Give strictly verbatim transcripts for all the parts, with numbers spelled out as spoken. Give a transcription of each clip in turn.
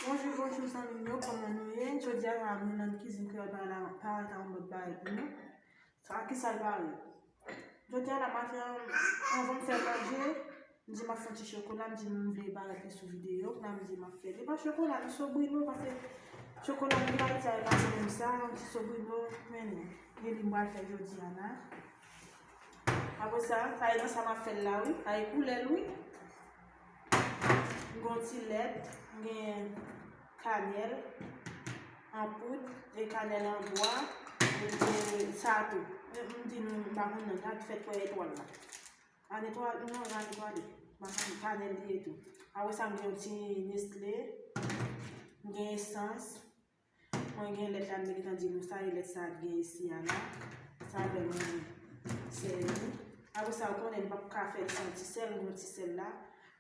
Bonjou, bonjou zanmi m yo, kòman nou ye? Jodi a la, nou nan kizin kreyòl pa la, pa ta yon lòt bagay pou nou. Sa ki sa l pare? Jodi a la maten an, anvan m fè manje, m di m ap fè yon ti chokola, m di m vle parèt li sou videyo, kounye a m di m ap fè li. E pa chokola, li sobrino, paske chokola nou bay sa, e pa menm sa, yon ti sobrino, men non. E li m pral fè jodi a la. Apre sa, sa e nan sa m ap fè l la, wi. Sa e koulè l, wi. M gen yon ti lèt, m gen kanèl an poud, e kanèl an bwa, e m gen sa tou. M di nou, m pa konn non, sa ki fèt kwè etwal la. An etwal, non, pa etwal li. M pa konn kanèl li ye tou. Apre sa, m gen yon ti Nestlé, m gen esans, Mwen gen lèt la, m te gentan di nou sa, e lèt sa k gen isi a la. Sa lè mwen sèvi. Apre sa, ou konnen m p ap ka fè l san ti sèl, m gen yon ti sèl la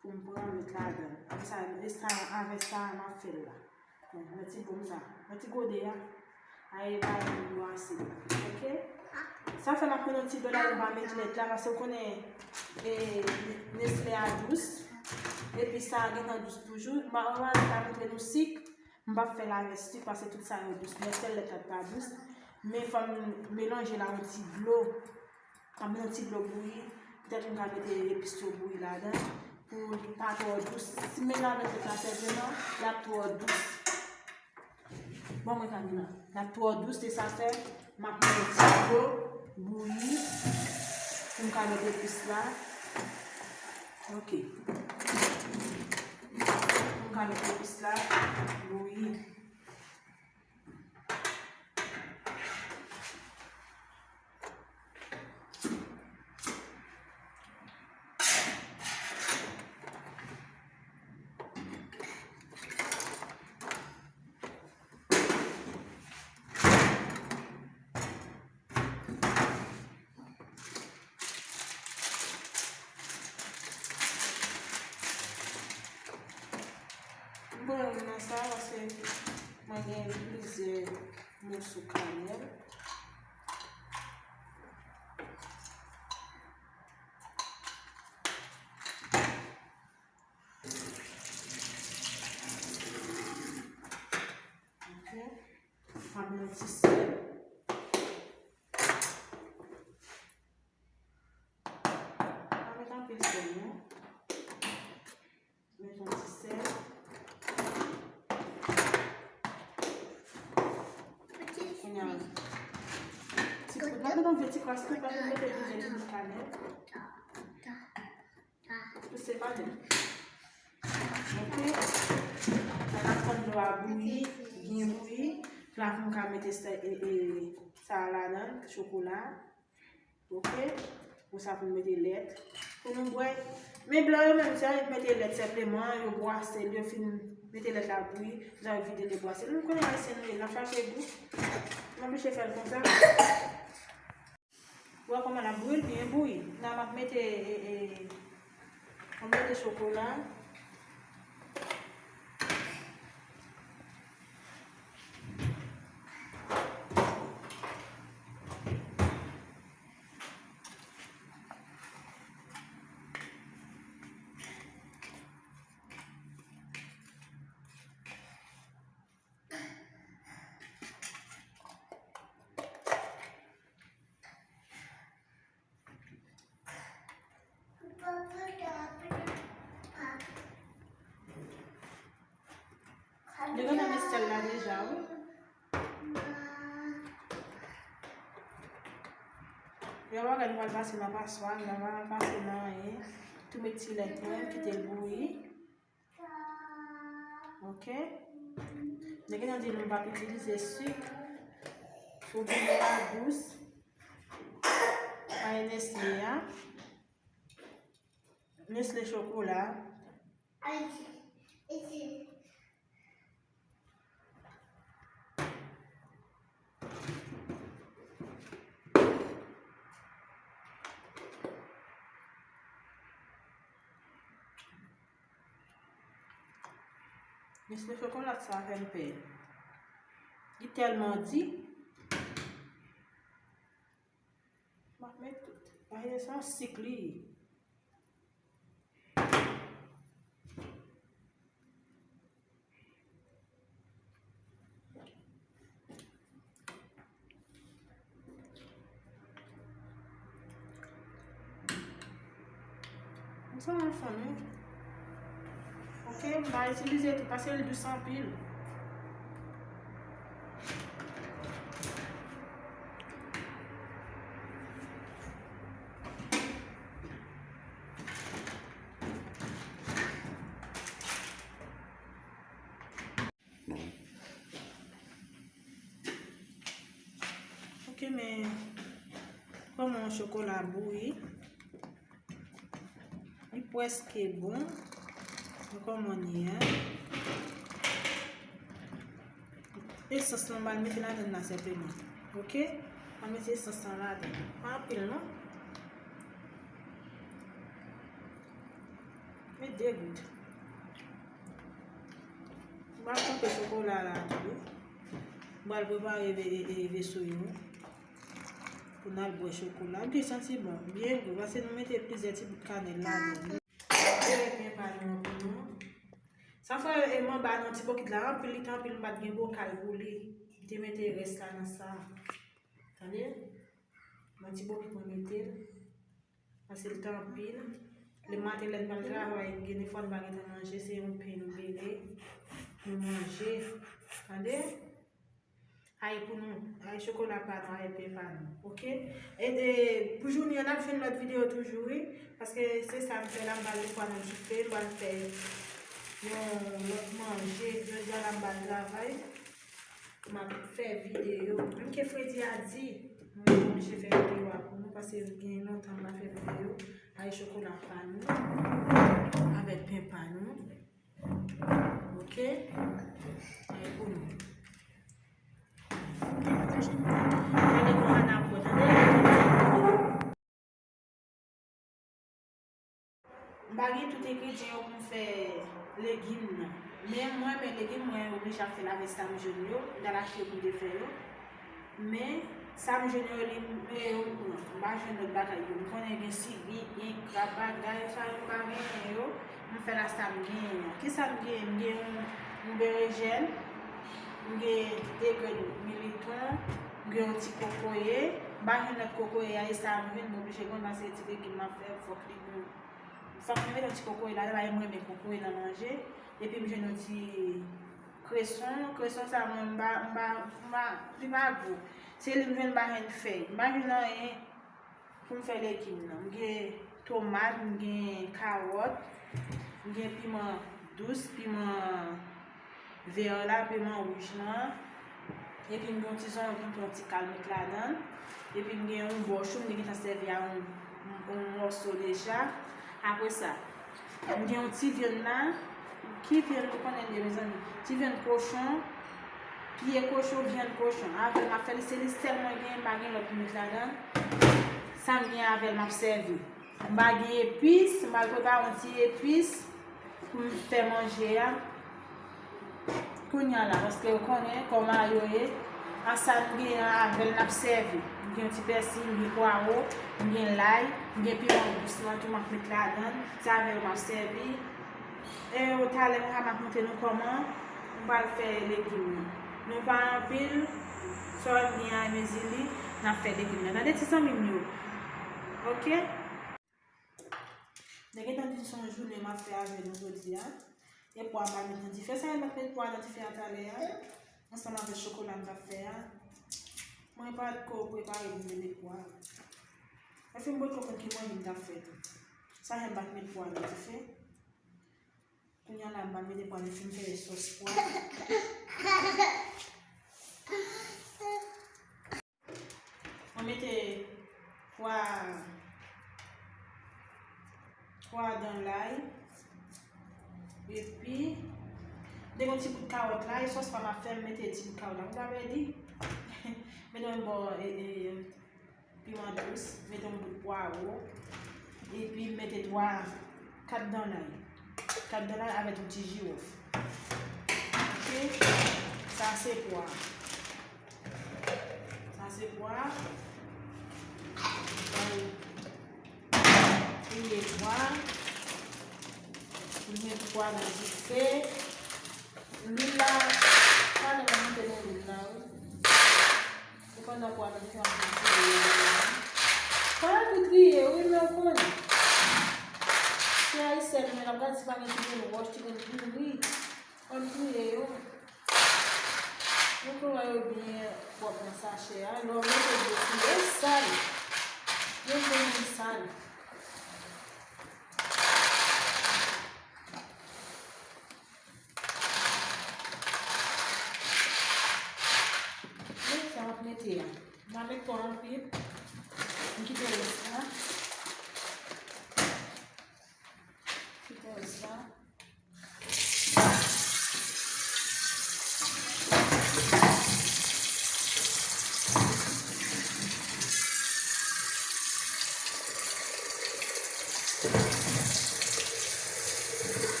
pou m pran met ladan. Apre sa, e sa, avèk sa, m ap fè l la. Bon, nan ti bon sa, nan ti gode a. Aye, ba yo ase la. Oke? Sa fè m ap pran yon ti dlo la, m pa met lèt la, paske ou konnen, e, Nestlé a dous. Epi sa gentan dous toujou. M pa, m pa montre nou sik. M p ap fè l avè sik paske tout sa yo dous. Men sèl lèt la k pa dous. Men fò m melanje l a yon ti dlo. Fò m met yon ti dlo bouyi. Petèt m ka mete epis yo bouyi ladan pou li pa twò dous. Si m mete avèk lèt la sèlman, l ap twò dous. Bon, mwen ka di la. L ap twò dous, se sa fè m ap mete yon ti dlo bouyi pou m ka mete epis la. Ok. Pou m ka mete epis la bouyi. M pran youn nan sa paske mwen gen plizyè moso kanèl. Ok. M ap met yon ti sèl. Pa met anpil sèl, non. Met yon ti sèl. Kounye a, ti poud. M ap met yon vye ti kras tou, paske m mete plizyè ti bout kanèl. Pou se pa byen. Ok. La n ap tann dlo a bouyi, byen bouyi. La pou m ka mete sa, e, e, sa a ladan, chokola. Ok. Pou sa pou n mete lèt. Pou nou bwè. Men blan yo menm, se annik mete lèt senpleman, yo bwase l, yo fin mete lèt la bouyi, pou sa yo vide l, yo bwase l. Nou konnen ayisyen nou ye, n ap chache gou. Nou oblije fè l konsa. Ou wè kòman l ap bouyi, l byen bouyi. La m ap mete, e, e, m ap mete chokola. Li gentan met sèl la deja, wi. Yon bagay nou pral pase nan paswa, nou pa pral pase nan anyen. Tou met ti lèt mwen, kite l bouyi. Ok. Nèg yo di nou pa itilize sik. Sou bouyon an dous. Ay Nestlé a. Nestlé chokola. Nestlé chokola sa fè m pè. Li tèlman di. M ap met tout. Paske se yon sik li ye. Sa m fanmi. Ok, m pa itilize tou paske l dous anpil. Ok, men kòman chokola bouyi, li prèske bon. Men kòman li ye a? Esans lan, m al mete ladann la senpleman. Ok? M al mete esans lan ladann. Pa anpil, non. Met de gout. M pral kanpe chokola la tou. M pral prepare ve-, e, e, veso yo pou n al bwè chokola. M te santi bon, byen gou, paske nou mete plizyè ti bout kanèl ladan. Mete pen pa nou an pou nou. Sa fè, e, m anba nan ti bokit la anpil, li te anpil, m pa t gen bokal pou li. M te mete rès la nan sa. Tande? Nan ti bokit mwen mete l. Paske l te anpil. Lè maten lè n pral travay, gen de fwa n pa gentan manje, se yon pen nou bele, nou manje. Tande? Ay pou nou, ay chokola pa nou, ay pen pa nou. Ok? E, e pou jounen an, n ap jwenn lòt videyo toujou, wi. Paske se sa m fè la, m pral defwa nan dife, m pral fè yon lòt manje. Jodi a la, m pral travay. M ap fè videyo. Menm ke fredi a di, mwen oblije fè videyo a pou nou, paske gen lontan m pa fè videyo. Ay chokola pa nou, avèk pen pa nou. Ok? Ay pou nou. Gade kòman n ap fè, tande? M pa gen tout engredyan yo pou m fè legim nan. Men mwen renmen legim, mwen oblije ap fè l avèk sa m jwenn yo. M t al achte pou m te fè yo. Men sa m jwenn yo, li, e yo m pran. M pa jwenn lòt bagay yo. M konnen gen sibi, gen krab, bagay sa yo m pa genyen yo. M fè la sa m genyen an. Kisa m genyen? M gen yon, yon berejèn, m gen de grenn militon, m gen yon ti kokoye. M pa jwenn lòt kokoye a, e sa m jwenn, m oblije pran paske ti legim m ap fè, fòk li bon. Fòk mwen mete yon ti kokoye ladan, paske mwen renmen kokoye nan manje. Epi m jwenn yon ti kreson. Kreson sa mwen m pa, m pa, m pa, li pa gwo. Se li m jwenn, m pa jwenn fèy. M pa jwenn anyen pou m fè legim nan. M gen tomat, m gen kawòt, m gen piman dous, piman vè la, piman wouj lan. Epi m gen yon ti zonyon pou m fè yon ti kal met ladan l. Epi m gen yon bò chou, m te gentan sèvi a yon, yon mòso deja. Apre sa, m gen yon ti vyann la. Ki vyann nou konnen l ye, mezanmi? Ti vyann kochon, pye kochon, vyann kochon. Avè l m ap fè li, se li sèl mwen genyen, m pa gen lòt pou met ladan l. Sa m gen avè l, m ap sèvi. M pa gen epis, m al prepare yon ti epis pou m fè manje a. Kounye a la, paske ou konnen kòman yo ye. A sa m gen an, avè l n ap sèvi. M gen yon ti pèsi, m gen pwawo, m gen lay, m gen piman dous lan tou, m ap met ladan l. Se avè l m ap sèvi. E talè m ap montre nou kòman m pral fè legim nan. Nou pa anpil, sa w ap gen a mezi li, n ap fè legim nan. Tande ti zanmi m yo. Ok? Nèg gentan di se yon jounen m ap fè avè nou jodi a. E pwa m al met nan dife. Sa fè m pa t met pwa nan dife a talè a? Ansanm avèk chokola m t ap fè a. Mwen pa t ko prepare pou m mete pwa. Epi m potko konn ki manje m t ap fè tou. Sa fè m pa t met pwa nan dife. Kounye a la, m pral mete pwa, m fin fè sòs pwa. Mwen mete pwa, pwa dan lay. Epi, m te gen yon ti bout kawòt la, e sòs pa m ap fè, m mete ti bout kawòt la. Ou ta vle di, mete yon bò, e, e, piman dous, mete yon bout pwawo, epi m mete twa, kat dan lay. Kat dan lay avèk yon ti jiwòf. Ok? Sa se pwa. Sa se pwa. Mwen touye pwa. Mwen met pwa nan dife. Lwil la, pa nan mwen monte nan lwil la, wi. Se pandan pwa nan dife ap fritire yo la. Pwa yo tou triye, wi, men w konnen. Sèl mwen, n ap gade si pa gen ti grenn wòch, ti grenn pouri. Ann touye yo. Nou tou wè yo byen pwòp nan sachè a. Lè w mete dlo touye, e sal. Yo byen sal. Men sa m ap mete a. M pa met twò anpil. M kite rès la. Kite rès la.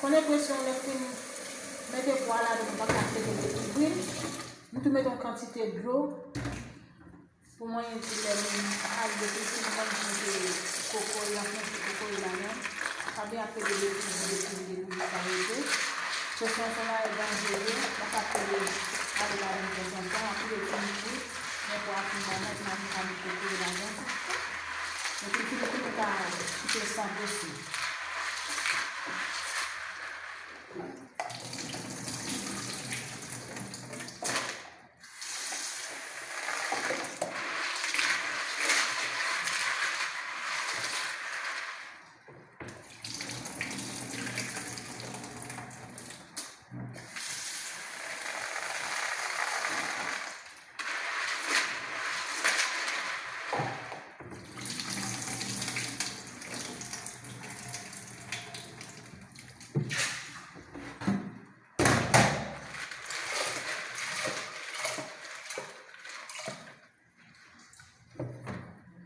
Konnen presyon lè fin mete pwa ladan, nou pa ka kite l kouvri l. M tou mete yon kantite dlo pou mwen di lè m al de kouti, mwen mete kokoye, anfen ti kokoye ladan. Pa byen ap pede de kouti, de kouti, de kouti, sa rete. Sosi an se yon bagay danjere, pa ka pede ale ladan tanzantan, apre fin kwi, men pwa a fin bon, mwen vin ajoute kokoye ladan. Epi fin kwi, nou ka kite san posib.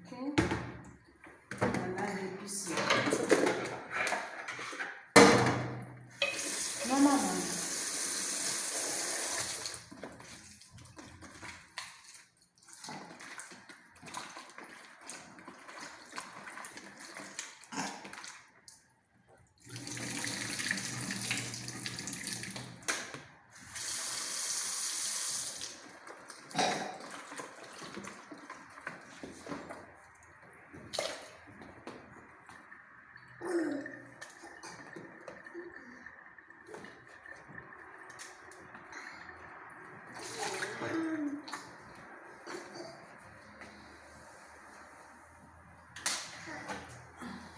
Ok. Mwen lave epis yo. Non, manman.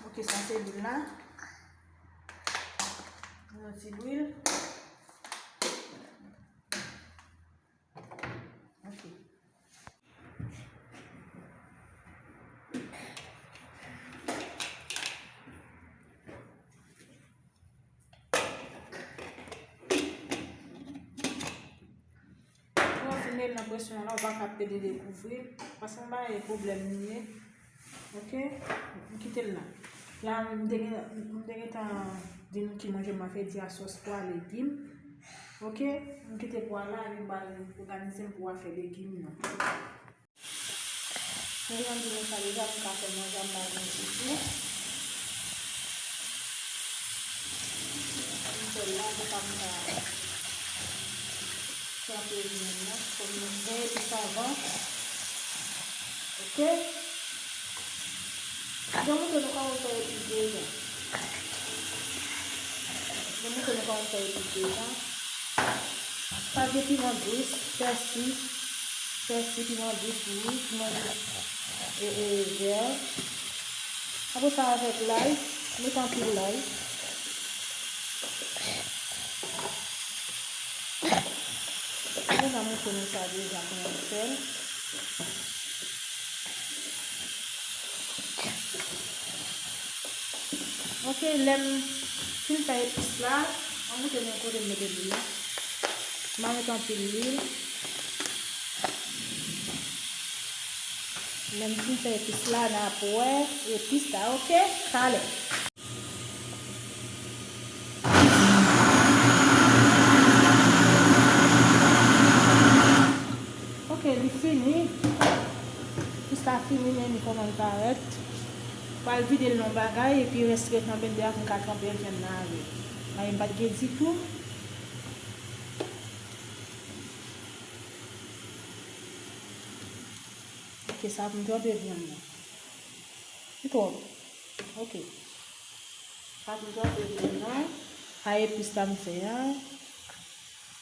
Ok, sa se lwil la. Yon ti lwil. Ok. Lè w fin mete l nan presyon an la, ou pa ka pede dekouvri l, paske m pa gen pwoblèm li ye. Ok, m kite l la. La, m te gen, m te gentan di nou ki manje m ap fè, di a sòs pwa legim. Ok, m kite pwa la, epi m pral òganize m pou a fè legim nan. Mwen jan di nou sa deja, m ka fè manje a m pa gen ditou. M fè l la, pou pa m ka tranpe vyann nan. Fò m gen epis anvan. Ok? Jan m montre nou kòman m fè epis deja. Jan m montre nou kòman m fè epis deja. Sa gen piman dous, pèsi, pèsi, piman dous, wi, piman dous, e, e, vè. Apre sa, avèk lay, met anpil lay. Mwen ap montre nou sa deja kòman m fè l. Ok, lè m fin fè epis la, m ap montre nou kote m mete lwil la. M pa met anpil lwil. Lè m fin fè epis la, n ap wè epis la, ok? Talè. Ok, li fini. Epis la fini, men li kòman l parèt. Pral vide l nan bagay, epi rès ret nan blenndè a pou m ka tranpe vyann nan avè l. Bagay m pa t gen ditou. Ok, sa pou m tranpe vyann nan. Li twòp. Ok. Sa pou m tranpe vyann nan. A epis la m fè a.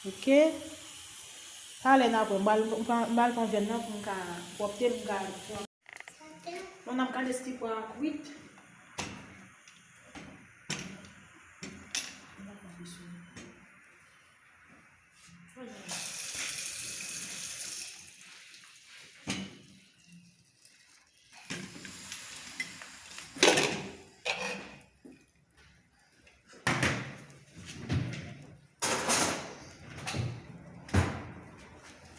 Ok. Talè n apre, m pral, m pral, m pral pran vyann nan pou m ka pwòpte, m ka pran. Bon, n ap gade si pwa a kwit.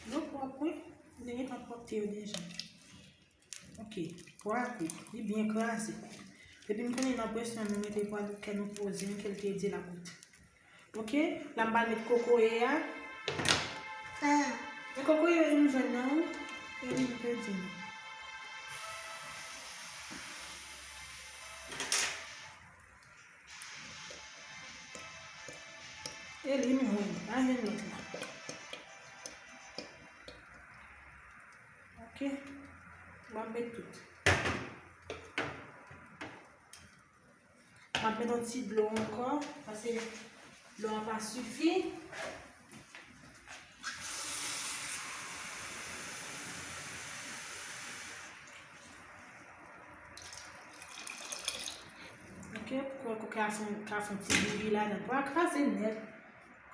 Yo pwòp, wi. Li gentan pwòpte yo deja. Ok, pwa a kwit. Li byen kraze. Depi m konnen nan presyon, nou mete pwa, kè nou poze, ke l te di l ap kwit. Ok, la m pral met kokoye a. Men kokoye yo m jwenn nan, wi. E li m pèdi. E li m jwenn, pa jwenn lòt la. Ok, m ap met tout. M ap met yon ti dlo ankò, paske dlo a pa sifi. Ok, pou kokoye a fè, ka fè yon ti bouyi ladan. Pa kraze nèt.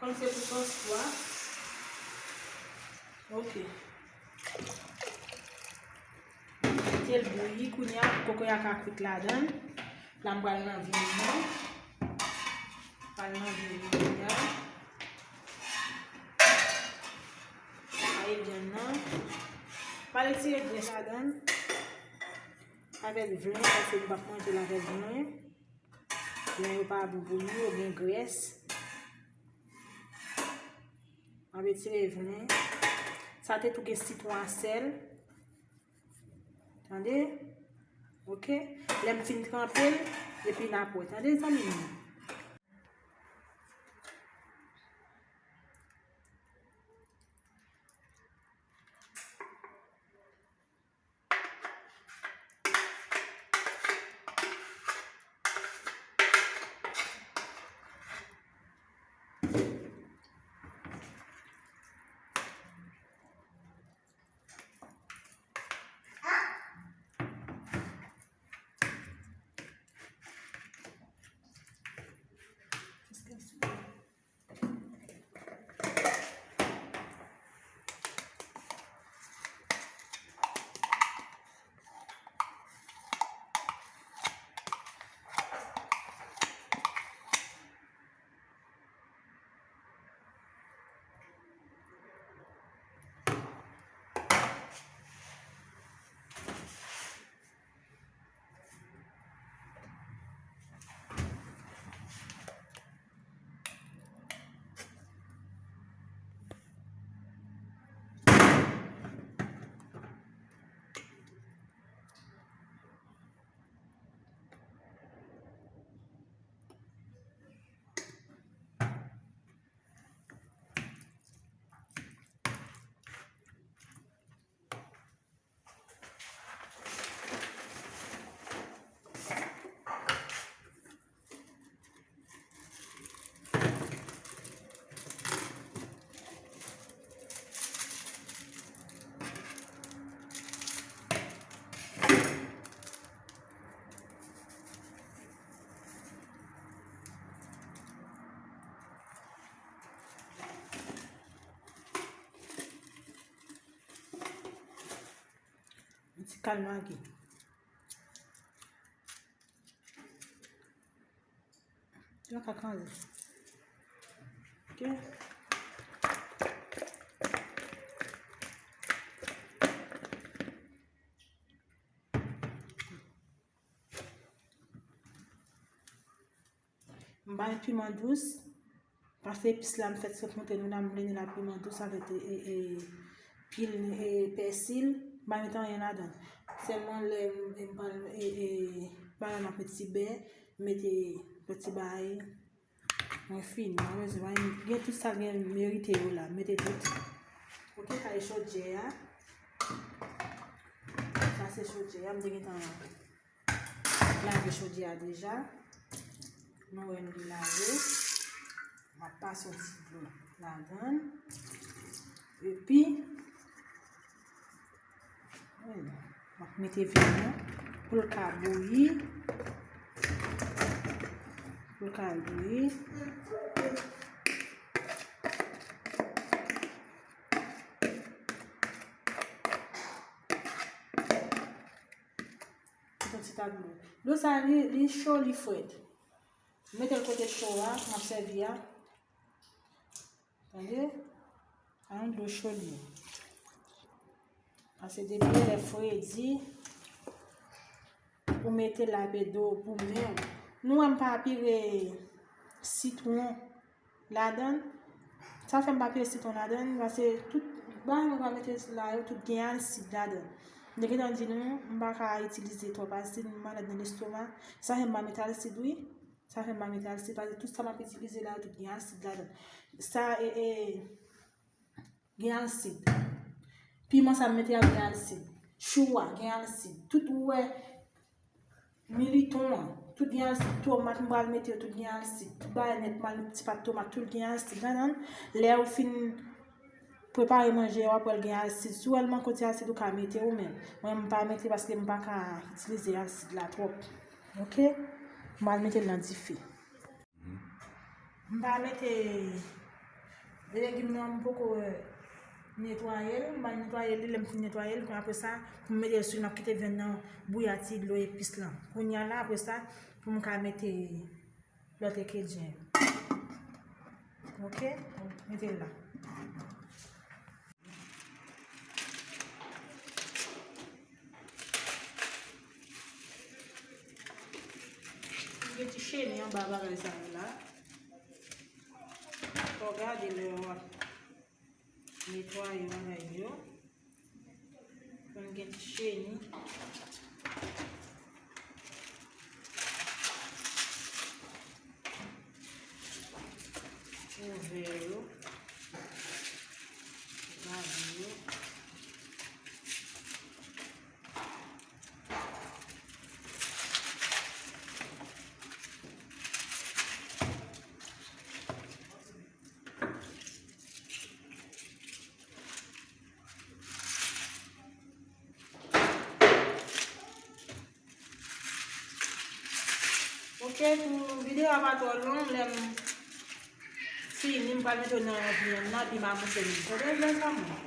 Kòm se pou sòs pwa. Ok. Kite l bouyi, kounye a, kokoye a ka kwit ladan l. La m pral nan vyann nan. Pral nan vyann nan kounye a. Maye vyann nan. Pral retire grès ladan l. Avèk vyann, paske nou p ap manje l avèk vyann. Vyann yo pa bon pou nou, yo gen grès. M ap retire vyann. Sa te tou gen sitwon a sèl. Tande? Ok? Lè m fin tranpe l, epi n ap wè. Tande, zanmi m? Yon ti kal Magi. Yon kal Magi. Ok. M bay piman dous. Paske epis la m fèt sot montre nou la, m blende la piman dous avèk e, e, e, pil e, pèsi. M pa met anyen ladan. Sèlman lè m, m pral e, e, pral m ap met ti bè, m mete lòt ti bagay. Mwen fini, mwen bezwen gen tout sa l gen merite yo la, m mete tout. Ok, kale chodyè a. Se chodyè a, m te gentan lave chodyè a deja. Nou wè m lave. M ap pase yon ti dlo ladan l. Epi, m ap mete vyann nan pou l ka bouyi. Pou l ka bouyi. Yon ti tak dlo. Dlo sa, li, li cho, li frèt. Mete l kote cho a, m ap sèvi a. Tande? A yon dlo cho li ye. Paske depi lè fredi, ou mete l lape do pou men w. Nou wè m pa pire sitwon ladan l. Sa fè m pa pile sitwon ladan l, paske tout bagay mwen pral mete la yo, tout gen alsid ladan l. M te gentan di nou, m pa ka itilize twòp alsid, m malad nan lestoma. Sa fè m pa mete alsid, wi. Sa fè m pa mete alsid, paske tout sa m ap itilize la yo, tout gen alsid ladan l. Sa, e, e, gen alsid. Piman sa m mete a gen alsid. Chou a gen alsid. Tout ou wè militon an, tout gen alsid. Tomat m pral mete yo, tout gen alsid. Tout bagay nèt, m al ti pat tomat, tout gen alsid ladan l. Lè ou fin prepare manje a, w ap wè l gen alsid. Si w wè l manke ti alsid, ou ka mete ou menm. Mwen, m pa mete paske m pa ka itilize alsid la twòp. Oke? M pral mete l nan dife. M pa mete legim nan, m poko netwaye l. M pral netwaye li, lè m fin netwaye l, apre sa, pou m mete l sou li, m ap kite vyann nan bouyi ak ti dlo epis lan. Kounye a la, apre sa, pou m ka mete lòt engredyan yo. Oke? Mete l la. Gen ti cheni anba bagay sa yo la. Fò w gade lè w ap netwaye bagay yo. Konn gen ti cheni. Ouvè yo. Gade yo. Ok, pou videyo a pa twò long, lè m fini, m pral mete yo nan vyann nan, epi m a moutre nou. Tande vyann sa mwen.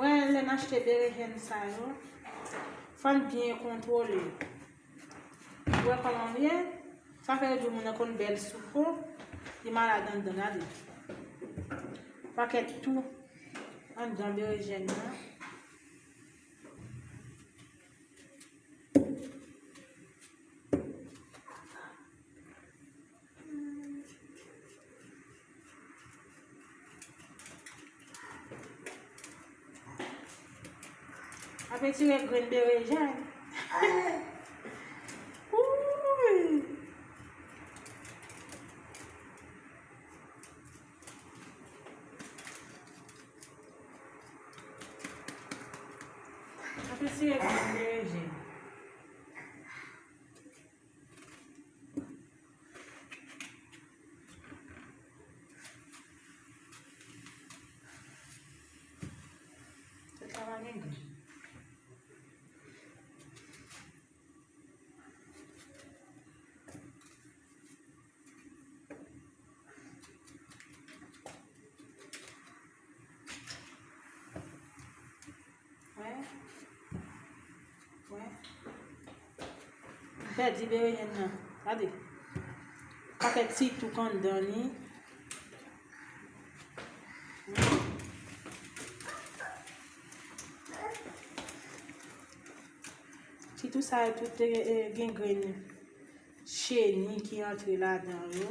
Wè, lè n achte berejèn sa yo, fò n byen kontwole. Ou wè kòman l ye? Sa fè yo di moun nan konn bèl sou po, li malad anndan, gade. Pakèt tou anndan berejèn nan. Ap etire grenn berejèn. Wouy! Ap etire grenn berejèn. Tèt la pa gen grenn. Wè. Wè. M pèdi berejèn nan. Gade. Pakèt ti touk anndan li. Tou sa yo tout te, eh, gen grenn cheni ki antre ladan yo.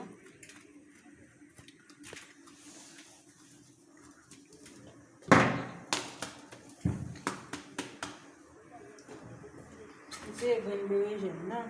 Se grenn berejèn nan.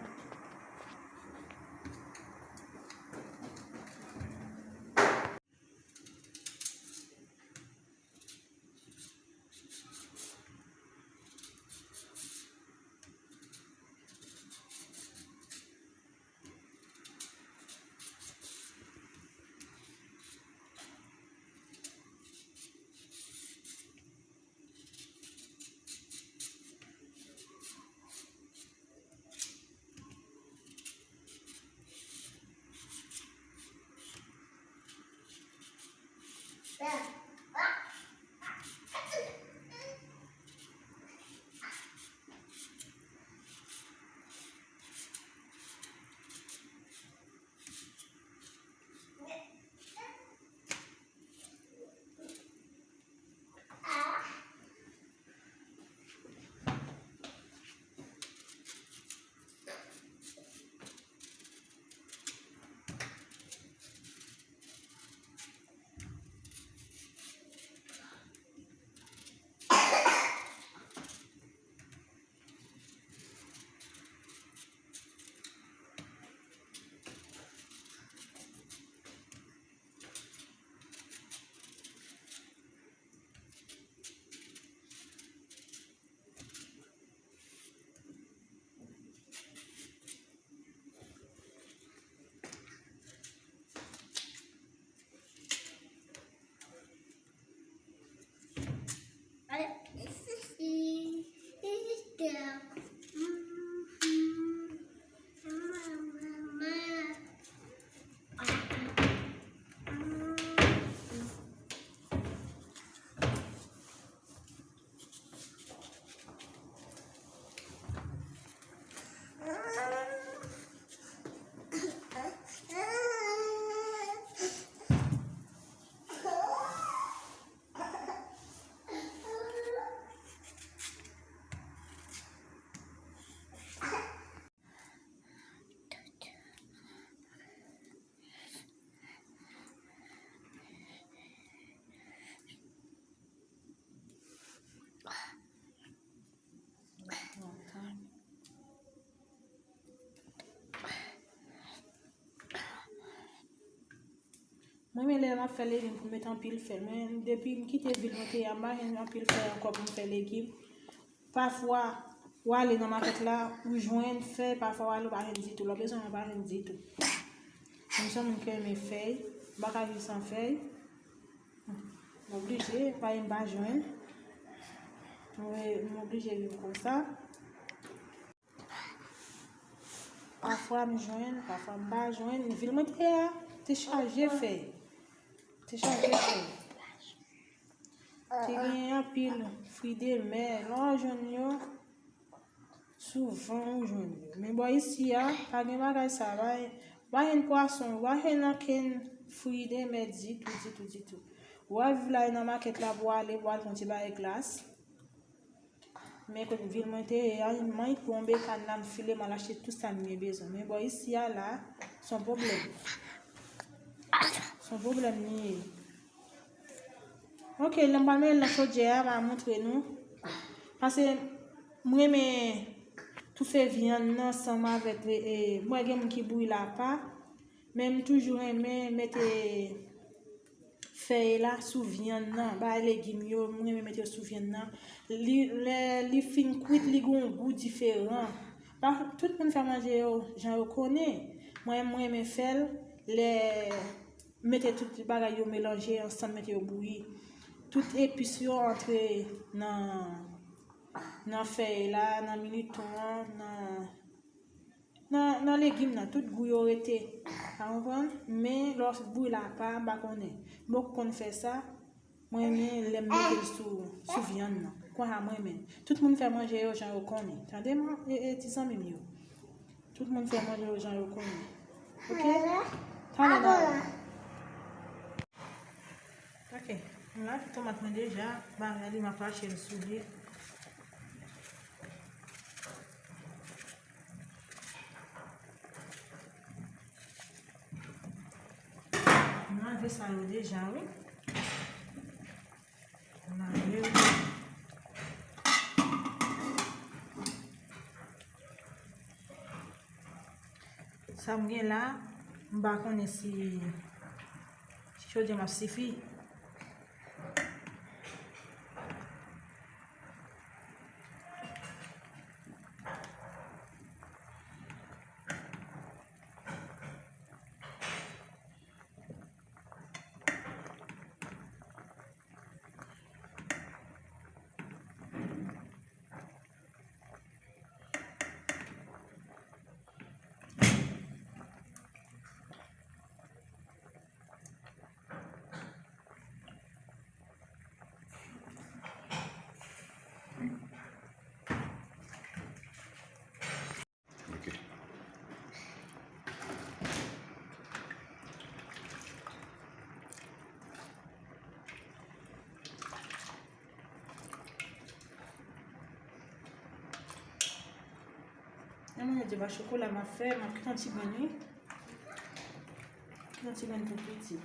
Mwen, men lè m ap fè legim pou m met anpil fè. Men depi m kite vil mwen te ye a, m pa jwenn anpil fè ankò pou m fè legim. Pafwa, w ale nan makèt la, ou jwenn fè, pafwa w ale, ou pa jwenn ditou. Lè w bezwen, ou pa jwenn ditou. Mwen se yon moun ki renmen fèy, m pa ka viv san fèy. M oblije, pa m pa jwenn. Mwen, m oblije viv konsa. Pafwa m jwenn, pafwa m pa jwenn. Vil mwen te ye a, te chaje fèy. Te chaje fèy. Te gen anpil fri de mè. Lè w jwenn yo, souvan ou jwenn yo. Men bò isi a, pa gen bagay sa. Pa, pa jwenn pwason, pa jwenn ankenn fri de mè ditou, ditou, ditou. W ap viv la nan makèt la pou w ale, pou w al pran ti bagay glas. Men kote vil mwen te ye a, m annik pran yon bekàn la, m file, m al achte tout sa m gen bezwen. Men bò isi a la, se yon pwoblèm. Se yon pwoblèm li ye. Ok, lè m pral mete l nan chodyè a, m a montre nou. Paske m renmen toufe vyann nan ansanm avèk, e, e, m wè gen moun ki bouyi l apa, men m toujou renmen mete fèy la sou vyann nan, bay legim yo, m renmen mete yo sou vyann nan. Li, lè li fin kwit, li gen yon gou diferan. Pa, tout moun fè manje yo jan yo konnen. Mwen, m renmen fè l lè mete tout bagay yo melanje ansanm, mete yo bouyi. Tout epis yo antre nan, nan fèy la, nan militon an, nan, nan, nan legim nan, tout gou yo rete. Ou konprann? Men lè w bouyi l apa, m pa konnen. M poko konn fè sa. Mwen renmen lè m mete l sou, sou vyann nan. Konsa mwen renmen. Tout moun fè manje yo jan yo konnen. Tande m, e, e, ti zanmi m yo. Tout moun fè manje yo jan yo konnen. Ok? Talè nan. Ok. M lave tomat mwen deja. Bagay li, m ap rache l sou li. Sa yo deja, wi. Lave yo. Sa m gen la, m pa konnen si, si chodyè m ap sifi. Ok. An mwen di pa chokola m ap fè, m ap kite yon ti grenn, wi. Kite yon ti grenn pou piti.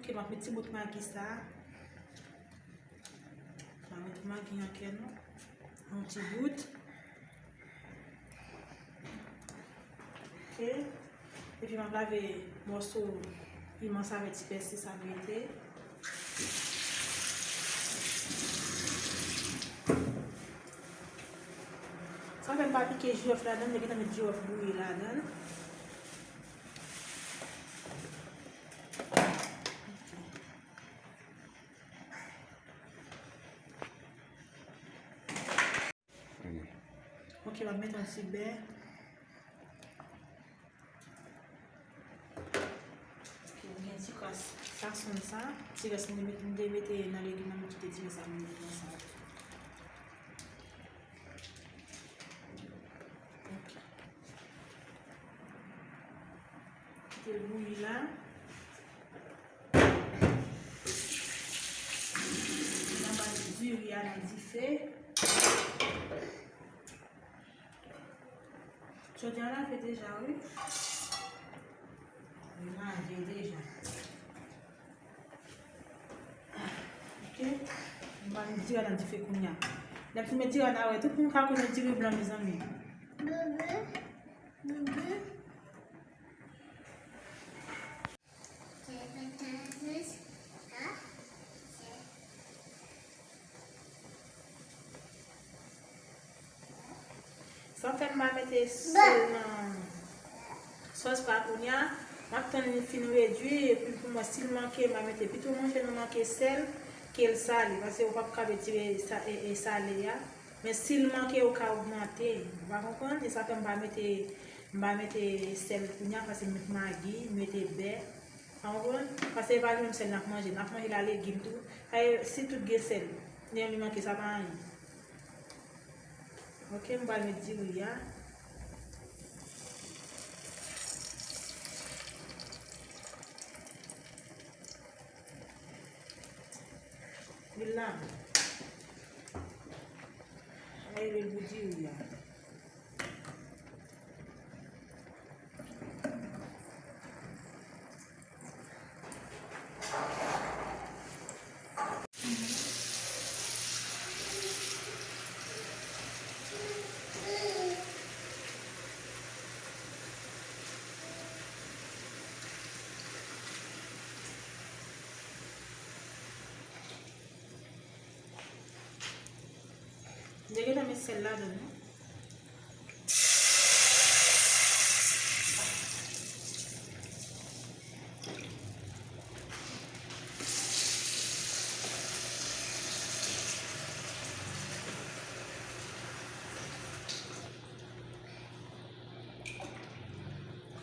Ok, m ap met ti bout magi sa. M ap met magi an kè nou. Yon ti bout. Ok. Epi m ap lave mòso piman sa avèk ti pèsi sa m mete. Sa fè m pa pike jirèf ladan, m te gentan met jirèf bouyi ladan. Ok, m ap met yon ti bè. Ok, m gen ti kras sa, sonn sa. Ti rès m te met, m te mete nan legim nan, m kite ti rès la, m mete nan sa. Ok. Kite l bouyi la. N a bay diri a nan dife. Chodyè a lave deja, wi. Li lave deja. Ok. M va met diri a nan dife kounye a. Lè m fin met diri a nan, wè, tout moun ka konnen diri blan, mezanmi. Bebe, bebe. Sa fè m pa mete sèl nan sòs pa kounye a. M ap tann li fin redui, epi pou mwen, si l manke, m a mete. Pito manje nou manke sèl ke l sale, paske ou p ap ka retire sa, e, e sale a. Men si l manke, ou ka ogmante. Ou pa konprann? E sa fè m pa mete, m pa mete sèl kounye a, paske m met magi, m mete bè. Ou konprann? Paske e pa li menm sèl n ap manje. N ap manje la legim tou. Sa e, si tout gen sèl, men li manke, sa pa anyen. Ok, m pral met diri a. Li la. Depi nan met sèl ladan non.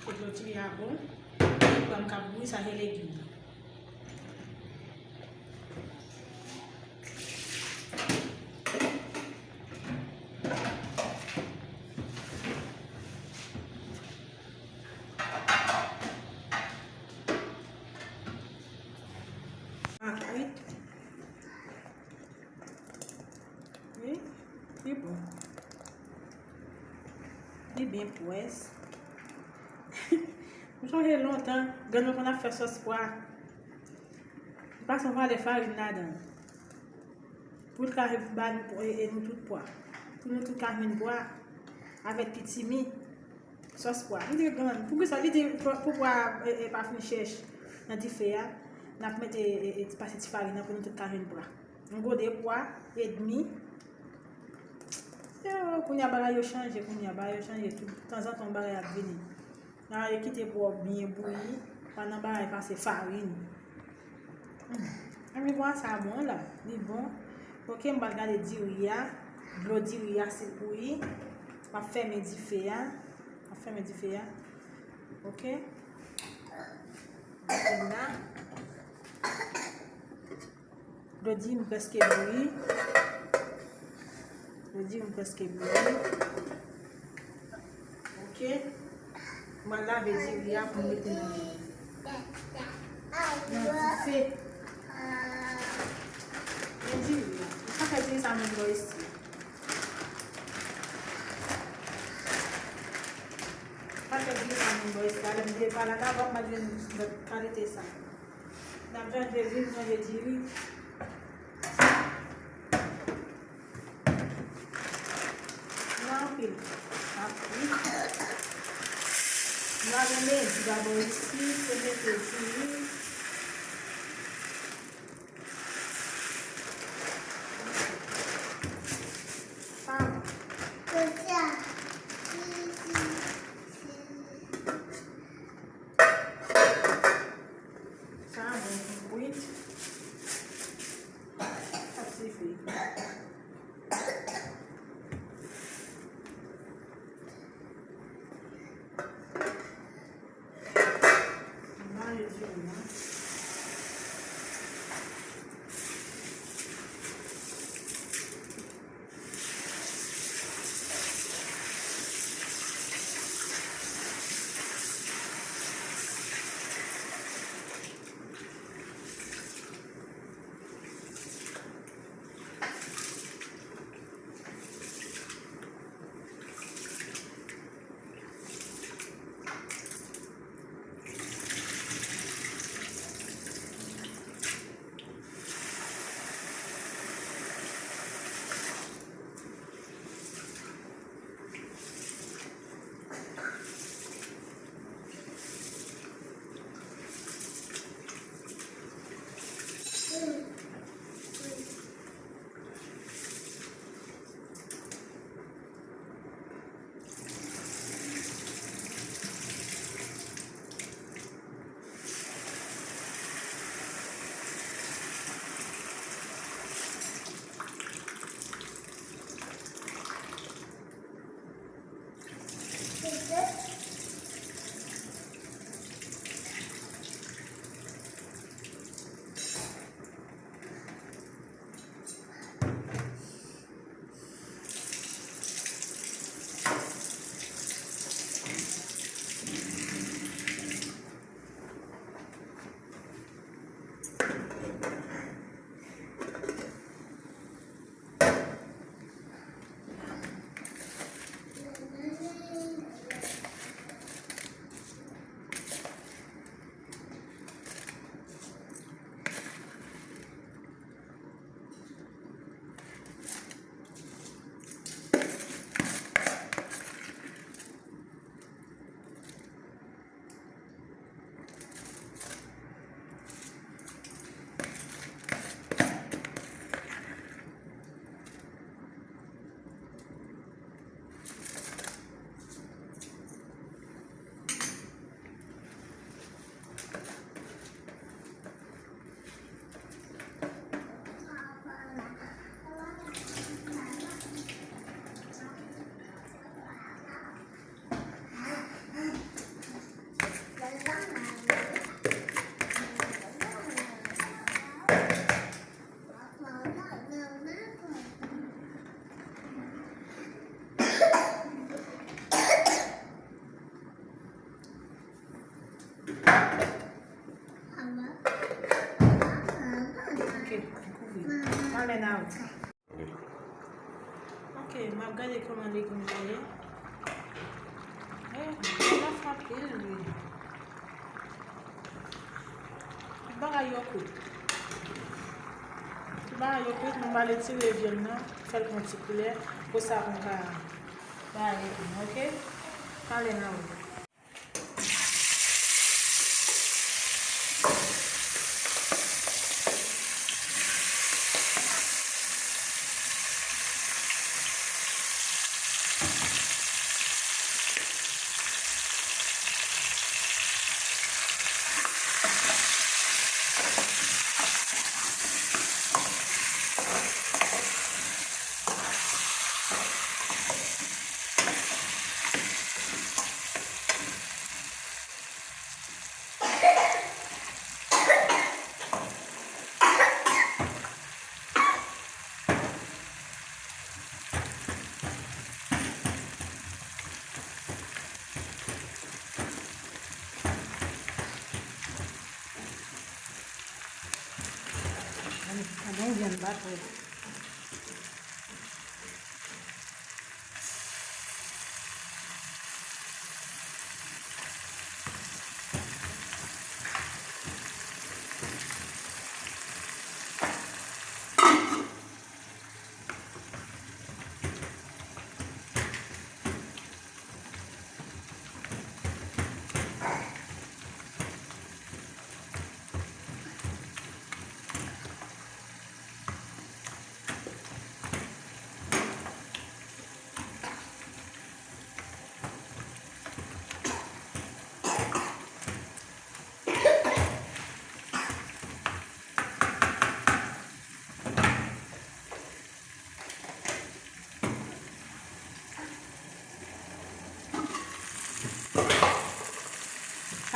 Kot dlo diri a bon. Pwa m k ap bouyi, sa se legim nan. Ap kwit. Wi, li bon. Li byen pwès. M sonje lontan, grann nou konn ap fè sòs pwa. Li pase yon valè farin ladan l. Pou l ka ba nou, e, e nou tout pwa. Pou nou tout ka jwenn pwa avèk pitimi. Sòs pwa. M di grann, poukisa li di pou, pou pwa, e, e, pa fin chèch nan dife a, n ap mete, e, e, pase ti farin nan pou nou tout ka jwenn pwa. Yon gode pwa edmi. Yo, kounye a bagay yo chanje, kounye a bagay yo chanje tou. Tanzantan yon bagay ap vini. Nan yo kite pwa w byen bouyi, pa nan bagay pase farin. Hmm. Anvi pwa sa bon la, li bon. Ok, m pral gade diri a. Dlo diri a se bouyi. M ap fèmen dife a. M ap fèmen dife a. Ok. Mete la. Dlo diri m prèske bouyi. Dlo diri m prèske bouyi. Ok. Mwen lave diri a pou mete nan, nan dife. Men diri a. Sa fè diri sa menm bò isi. Sa fè diri sa menm bò isi. Alè m te pale ann avan, m pa jwenn lòt kalite sa. N ap chanje lwil, chanje diri. Nan anpil. Ap kwit. Nou al nan mezi dabò isi, pou mete diri. Sa bon. Sa bon pou kwit. Sa sifi. Mare diri nan. N a rantre. Ok, m ap gade kòman legim nan ye. Eh, li ap anpil lwil. Tout bagay yo kwit. Tout bagay yo kwit, mwen pral etire vyann nan, fè l pran ti koulè, pou sa pou m ka bay legim, ok? Talè n a wè. Ann, ann, vyann pa twò.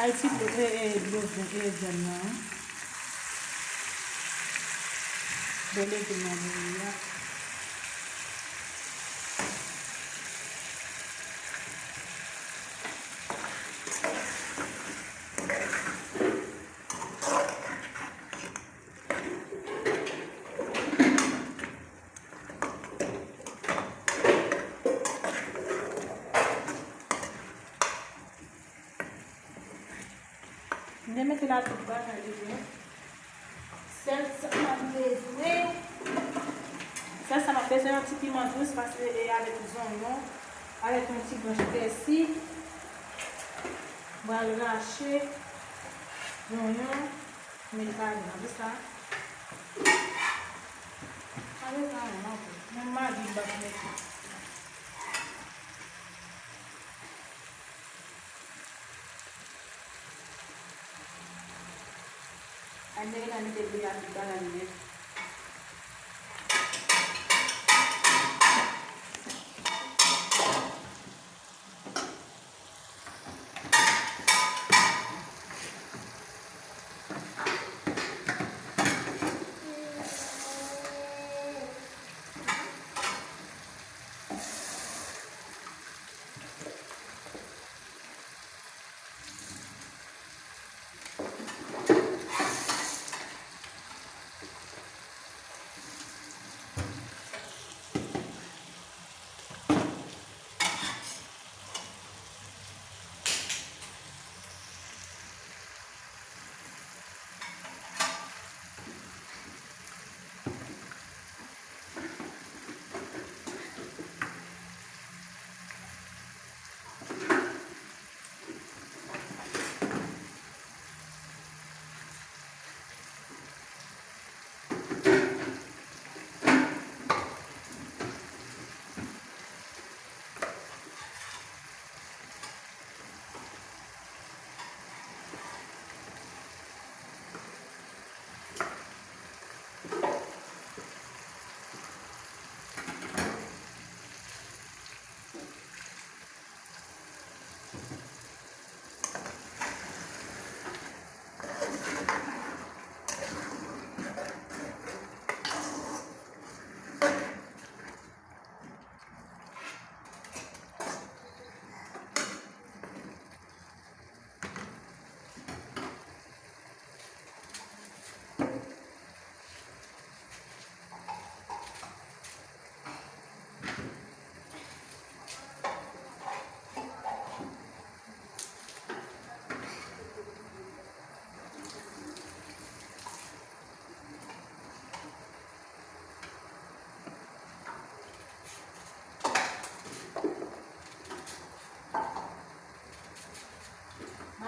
Kay ti dlo, e, e, dlo, e, vyann nan. Dlo legim nan bouyi a. M te mete la tout bagay devan. Sèl sa m ap bezwen, sèl sa m ap bezwen, yon ti piman dous, pase e avèk zonyon, avèk yon ti branch pèsi. M pral rache zonyon, mete ladan. Apre sa, apre sa, non, non, non. Menm magi m p ap mete. Ann, nèg la mete dlo a tout bagay nèt.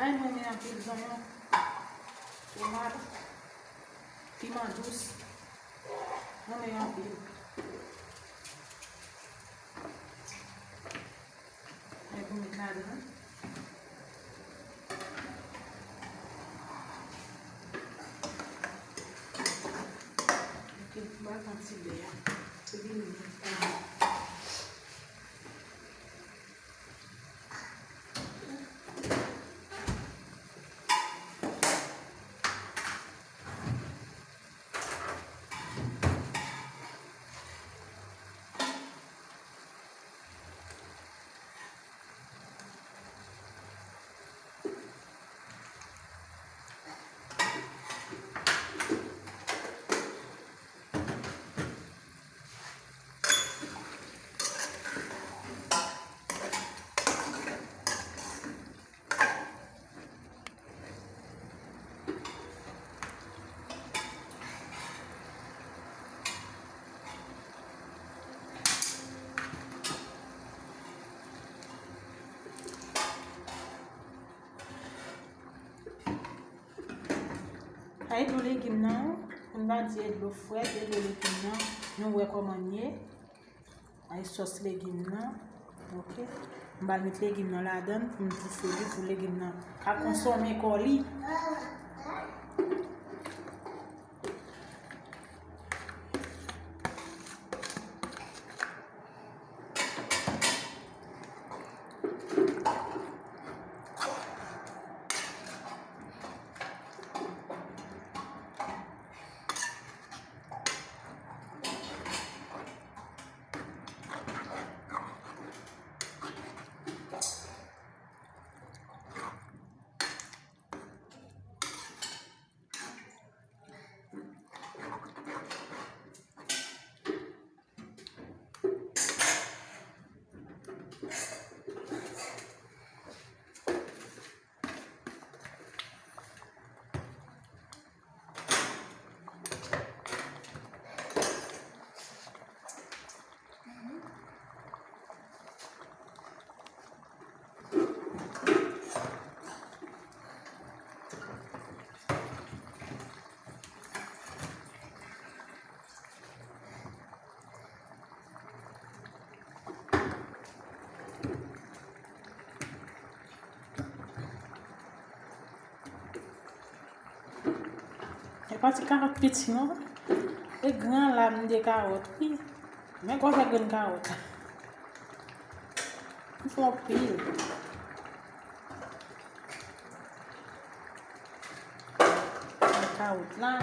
Ay, mwen renmen anpil zonyon, tomat, piman dous. Mwen renmen anpil. Ay, pou met ladan. Ok, m pral pran ti bè a. Epi m met ladan. Sa e dlo legim nan, pou n pa di e dlo frèt, e dlo legim nan, nou wè kòman l ye. Ay sòs legim nan. Ok. M pral met legim nan ladan l pou m toufe li pou legim nan ka konsome kò li. E pa ti kawòt piti non. E gran la m de kawòt wi. Men gwosè grenn kawòt. M fè anpil. Kawòt la.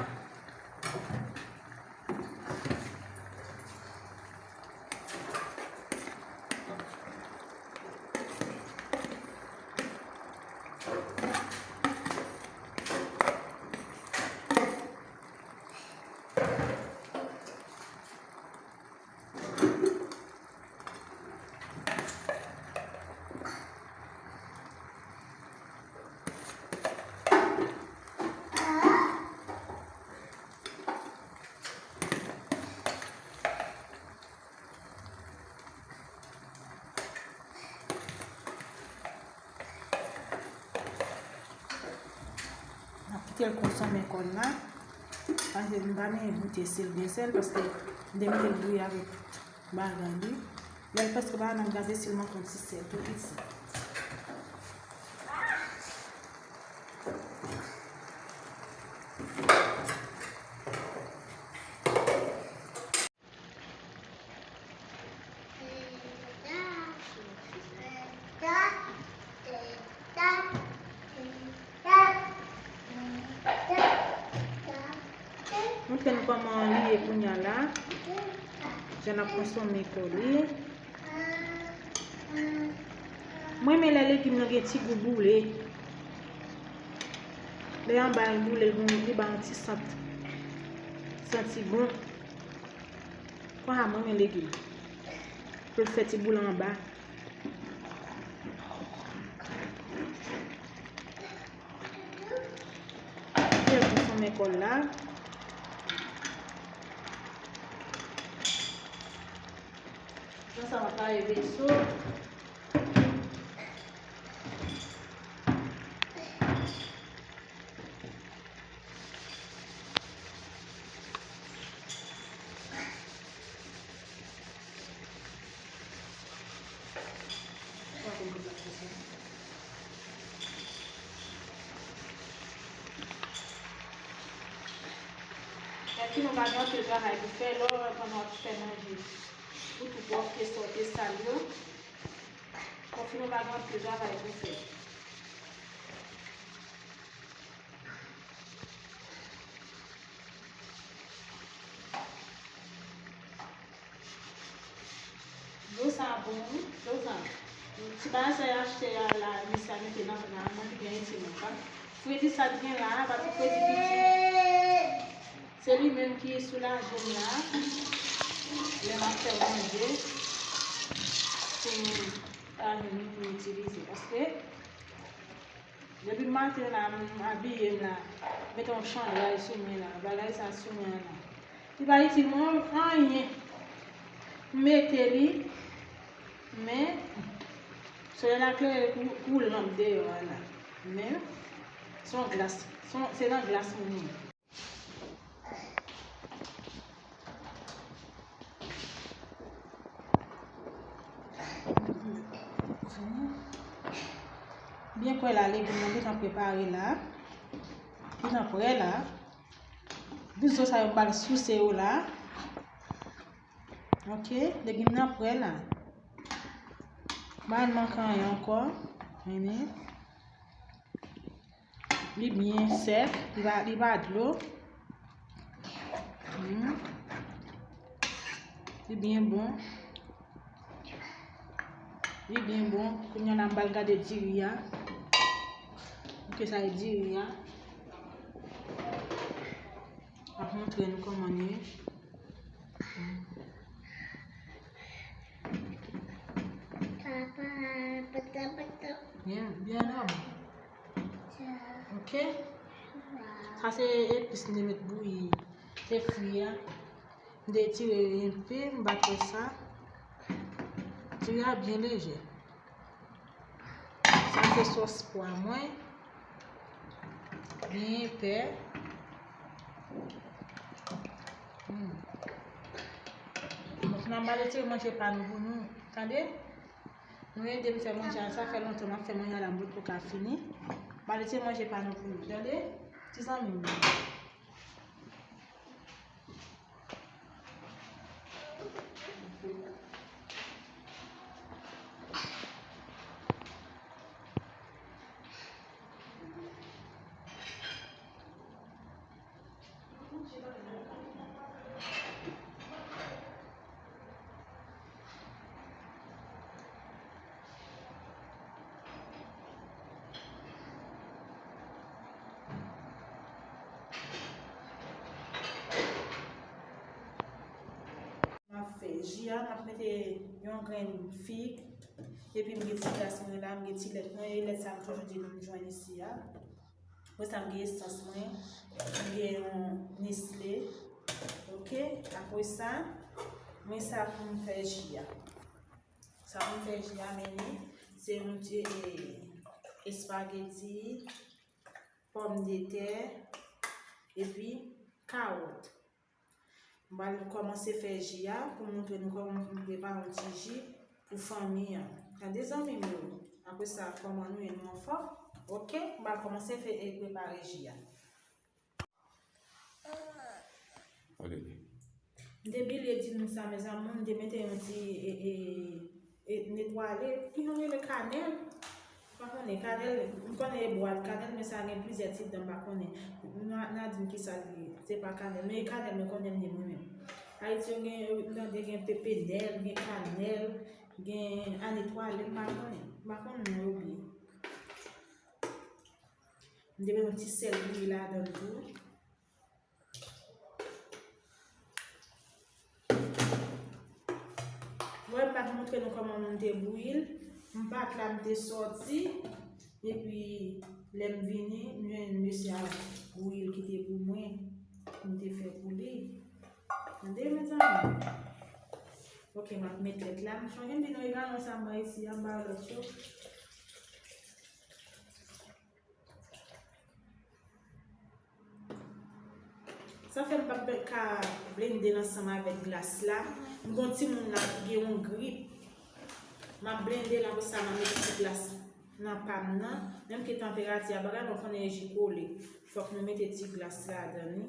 N ap kite l konsome kò l la. Paske m pa menm goute si l gen sèl, paske m te mete l bouyi avèk bagay li. Lè l prèske pa nan gaze, si l manke yon ti sèl tou piti. Montre nou kòman li ye kounye a la. Jan n ap konsome kò li. Mwen renmen lè legim nan gen ti gou boule. Lè anba l boule, li ba yon ti sant, santi bon. Konsa mwen renmen legim. Pou l fè ti boule anba. Fè l konsome kò l la. Nan sa, m ap lave veso. Fin, ou pa gen anpil travay pou fè, lè w wè pandan w ap fè manje pou twoupo, ke sa w te sal yo. Konfime w pa gen anpil travay pou fè. Dlo sa bon, wi. Dlo sa. Ti bagay sa y achte a la, misye a mete nan, nan, nan bidon ete mwen pa. Fredi sa t gen la, pa ti fredi piti. Se li menm ki soulaje m la. Lè m ap fè manje, se lajan li pou m itilize. Paske depi maten la, m abiye m la, mete yon chanday sou mwen la, bagay sa sou mwen la. Li pa itil mwen anyen. M mete li, men solèy la klere kou, kou lanp deyò a la. Men se yon glas, se yon, se nan glas mwen ye. Byen kwè la, legim nan gentan prepare la. Gentan prè la. Douz zo sa yo m pral souse yo la. Ok, legim nan prè la. M pa manke anyen ankò. Mennen. Li byen sèk, li pa, li pa dlo. Hmm. Li byen bon. Li byen bon. Kounye a la, m pral gade diri a. Ok, sa e diri a. M ap montre nou kòman l ye. Papa, pata, pata. Byen, byen nòb. Ok. Sa se epis m te met bouyi. Se fri a. M te tire enpe, m bat wè sa. Tire a byen lejè. Sa se sòs pwa mwen. Byen epè. Hmm. Donk, n ap retire manje pa nou pou nou. Tande? Nou ede m fè manje a, sa fè lontan m ap fè manje a la, m potko ka fini. Ba li ti manje pa nou pou nou, tande? Ti zanmi m. M ap fè ji a, m ap mete yon grenn fig, epi m gen ti glas mwen la, m gen ti lèt mwen, e lèt sa m toujou di nou m jwenn isi a. Apre sa, m gen esans mwen, m gen yon Nestlé. Ok, apre sa, mwen sa pou m fè ji a. Sa pou m fè ji a, men li, se yon ti, e, espageti, pòmdetè, epi kawòt. M pral kòmanse fè ji a pou m montre nou kòman pou m prepare yon ti ji pou fanmi an. Tande zanmi m yo. Apre sa, kòman nou ye, nou anfòm? Ok, m pral kòmanse fè, e, prepare ji a. M te bliye di nou sa, mezanmi, m te mete yon ti, e, e, e, netwale, ki nou rele kanèl. M pa konnen kanèl, m konnen e bwat kanèl, men sa gen plizyè tip dan, m pa konnen. N a, n a di m kisa l ye, se pa kanèl, men e kanèl mwen konnen l ye mwen menm. Ayiti yo gen, m tande gen pepenèl, gen kanèl, gen anetwale, m pa konnen. M pa konn non yo byen. M te mete yon ti sèl bouyi ladan l tou. Mwen, m pa t montre nou kòman m te bouyi l. M pa t la, m te sòti. Epi, lè m vini, m jwenn mesye a bouyi l kite pou mwen. M te fè pou li. Tande, mezanmi? Ok, m ap met lèt la. M chonje m di nou egalman sa m bay isi a, m bay lòt yo. Sa fè m p ap ka blende l ansanm avèk glas la. M gon timoun la ki gen yon grip. M ap blende l, apre sa, m a mete ti glas nan pa m nan. Menm ke tanperati a bagay, nou konnen e ji kole. Fòk nou mete ti glas ladan li.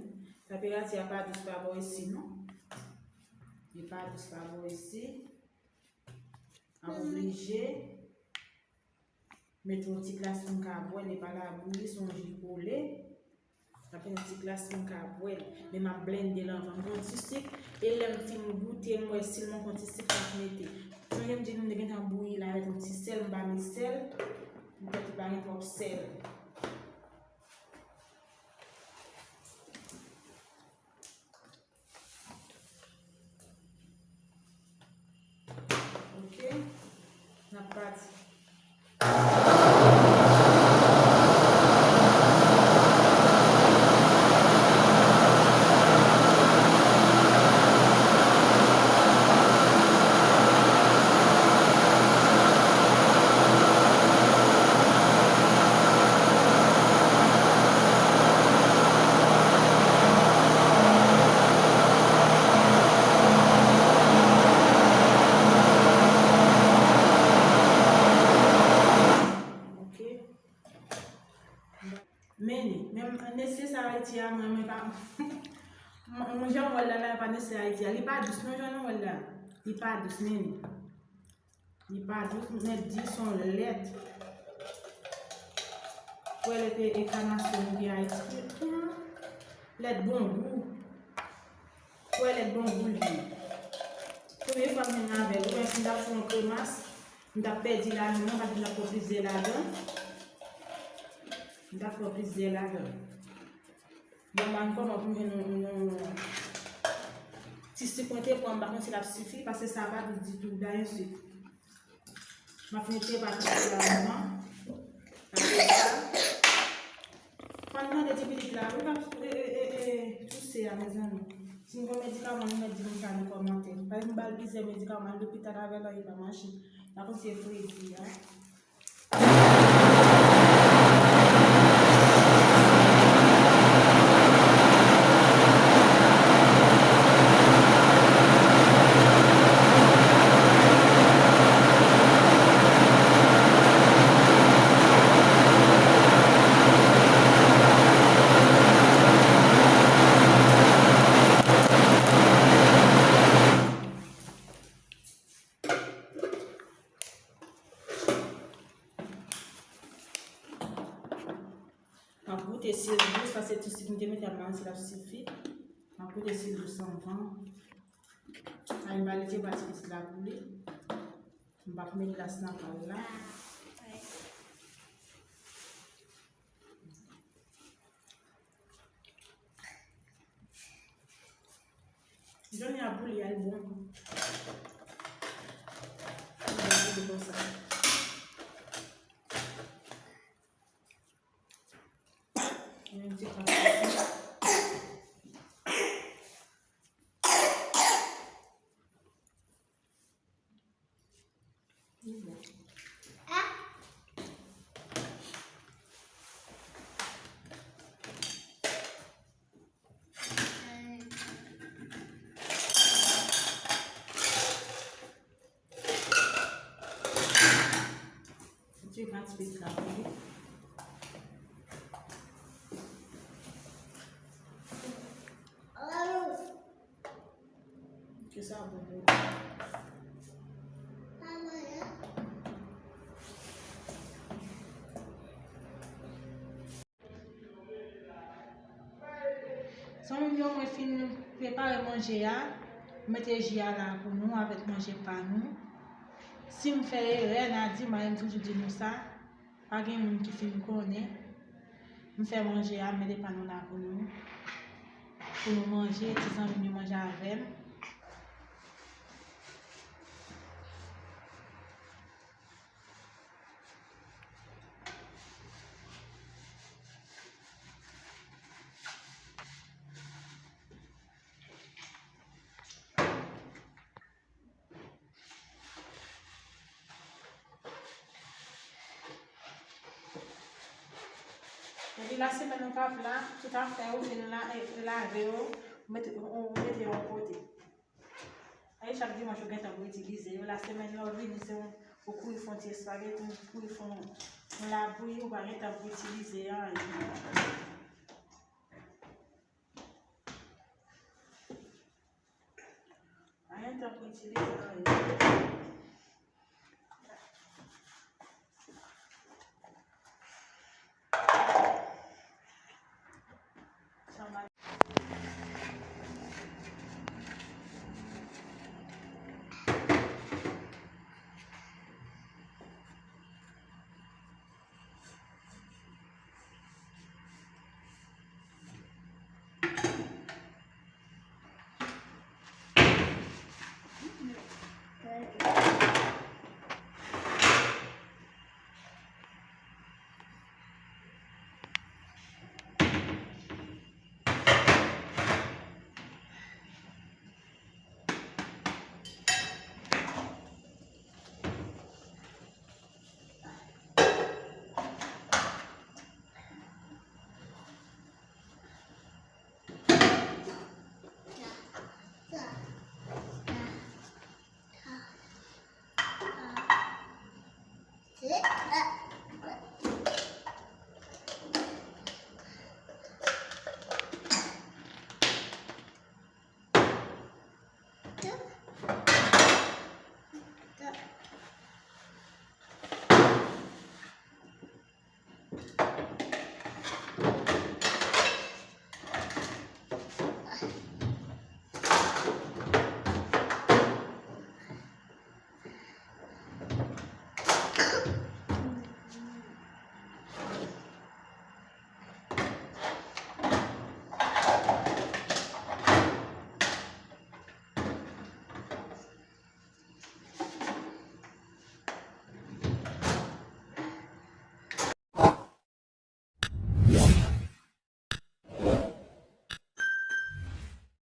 Tanperati a pa dous pa bò isi, non. Li pa dous pa bò isi. M ap oblije mete yon ti glas pou m ka bwè l, e pa labouyi, se yon ji kole. M ap mete yon ti glas pou m ka bwè l. Men m ap blende l anvan. M pran ti sik, e lè m fin goute, m wè si l manke yon ti sik, m ap mete. Sonje m di nou, m te gentan bouyi l avèk yon ti sèl, m pa met sèl. M kwè li pa gen twòp sèl. Ok. N ap pati. Ok. Men li, men nesye sa Ayiti a, mwen, mwen pa, mwen, mwen jan m wè l la, la, pa nesye Ayiti a. Li pa dous, non, jan nou wè l la. Li pa dous, men li. Li pa dous, m mèt di se yon lèt. Kwè lèt e, e kanasyon nou gen Ayiti. Hmm. Lèt bon gou. Kwè lèt bon gou l ye. Premye fwa m vin avè l, ou wè si m t ap fè yon kremas, m t ap pèdi lajan nan, paske m t ap pran plizyè ladan. M t ap pran plizyè ladan. Bon, m pa konn kòman pou m jwenn yon, yon ti sik mwen te pran, m pa konn si l ap sifi, paske sa pa dous ditou, dayè sik. M ap mete pati la anvan. Apre sa, fò n mande ti pitit la, wi, m ap, e, e, e, e, touse a, mezanmi. Si n gon medikaman, nou mèt di nou sa nan kòmantè. Paske m ba l plizyè medikaman, al lopital avè l, anyen pa mache. M pa konn si se fredi a. M ap goute si l dous, paske ti sik m te mete a, m pa konn si l ap sifi. M ap goute si l dous anvan. Ay, m pa lese pati pitit la pou li. M p ap met glas nan pal la. Jan li ap bouyi a, li bon. Li bon, li bon konsa. Yon ti kras. Ti gras pit la pou li. Ki sa bon pou li. Zanmi m yo, mwen fin prepare manje a, m mete ji a la pou nou avèk manje pa nou. Si m fè erè, n a di m, m toujou di nou sa. Pa gen moun ki fin konnen. M fè manje a, m mete pa nou la pou nou. Pou nou manje, ti zanmi m yo manje avè m. Epi lasemèn ou pa pla, tout afè ou fin la, e, lave yo, mete, ou, ou mete yo yon kote. Ay, chak dimanch ou gentan pou itilize yo, lasemèn lè w vini se yon, ou kouri fè yon ti espageti, ou kouri fè yon, yon labouyi, ou pa gentan pou itilize anyen. Itilize anyen.